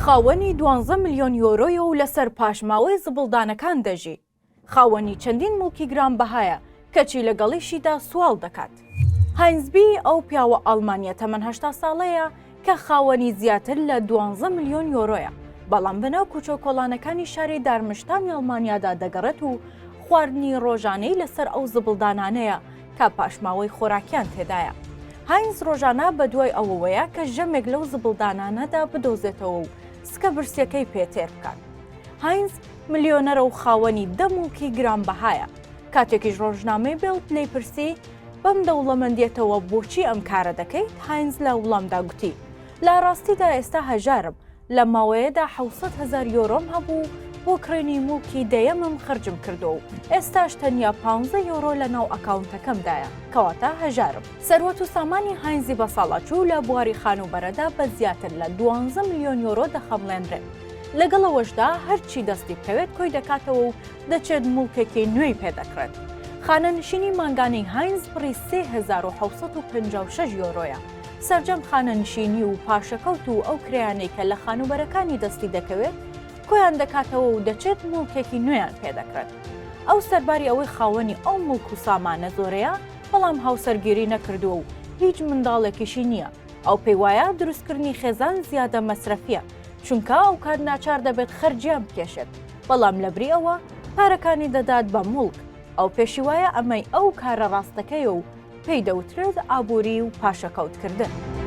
خاوەنی دوانزە ملیۆن یۆرۆیە و لەسەر پاشماوەی زبڵدانەکان دەژی. خاوەنی چەندین موڵکی گرانبەهایە، کەچی لەگەڵیشیدا سواڵ دەکات. هاینز بی ئەو پیاوە ئەڵمانییە تەمەن 80 ساڵەیە کە خاوەنی زیاتر لە دوانزە ملیۆن یۆرۆیە، بەڵام بەناو کوچە و کۆڵانەکانی شاری دارمشتانی ئەڵمانیادا دەگەڕێت و خواردنی ڕۆژانەی لەسەر ئەو زبڵدانانەیە کە پاشماوەی خۆراکیان تێدایە. هاینز ڕۆژانە بەدوای ئەوەوەیە کە ژەمێک لەو زبڵدانانەدا بدۆزێتەوە و سکە برسیەکەی پێ تێر بکات. هاینز ملیۆنەرە و خاوەنی دە موڵکی گرانبەهایە. کاتێکیش ڕۆژنامەی بێڵد لێی پرسی، بەم دەوڵەمەندیەتەوە بۆچی ئەم کارە دەکەیت؟ هاینز لە وڵامدا گوتی، لە ڕاستیدا ئێستا هەژارم، لەم ماوەیەدا 700 هەزار یۆرۆم هەبوو و بۆ کڕینی موڵکی دەیەمم خەرجم کردووە و ئێستاش تەنیا پانزە یۆرۆ لەناو ئەکاونتەکەمدایە، کەواتە هەژارم. سەروەت و سامانی هاینزی بەساڵاچوو لە بواری خانووبەرەدا بە زیاتر لە دوانزە ملیۆن یۆرۆ دەخەمڵێنرێت. لەگەڵ ئەوەشدا هەرچی دەستی بکەوێت کۆی دەکاتەوە و دەچێت موڵکێکی نوێی پێ دەکڕێت. خانەنشینی مانگانەی هاینز بڕی 3756 یۆرۆیە. سەرجەم خانەنشینی و پاشەکەوت و ئەو کرێیانەی کە لە خانووبەرەکانی دەستی دەکەوێت کۆیان دەکاتەوە و دەچێت موڵکێکی نوێیان پێ دەکڕێت. ئەو سەرباری ئەوەی خاوەنی ئەو موڵک و سامانە زۆرەیە، بەڵام هاوسەرگیری نەکردووە و هیچ منداڵێکیشی نییە. ئەو پێی وایە دروستکردنی خێزان زیادە مەسرەفییە، چونکە ئەوکات ناچار دەبێت خەرجیان بکێشێت، بەڵام لەبری ئەوە پارەکانی دەدات بە موڵک، ئەو پێشی وایە ئەمەی ئەو کارە ڕاستەکەیە و پێی دەوترێت ئابووری و پاشەکەوتکردن.